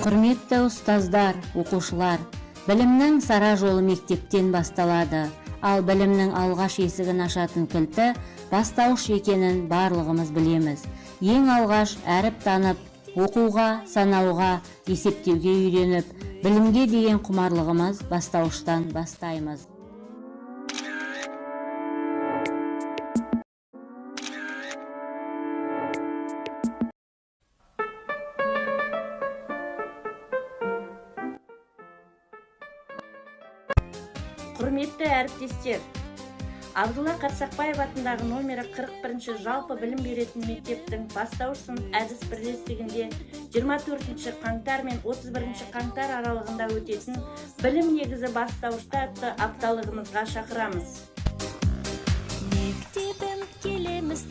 Құрметті ұстаздар, оқушылар, білімнің сара жолы мектептен басталады. Ал білімнің алғаш есігін ашатын кілті бастауыш екенін барлығымыз білеміз. Ең алғаш әріп танып, оқуға, санауға, есептеуге үйреніп, білімге деген құмарлығымыз бастауыштан бастаймыз. Құрметті әріптестер, Абдулла Қарсақбаев атындағы номері 41 жалпы білім беретін мектептің бастауыш сынып әдіс бірлестігінде 24 қаңтар мен 31 қаңтар аралығында өтетін «Білім негізі бастауышта» атты апталығымызға шақырамыз. Мектебім, келеміз.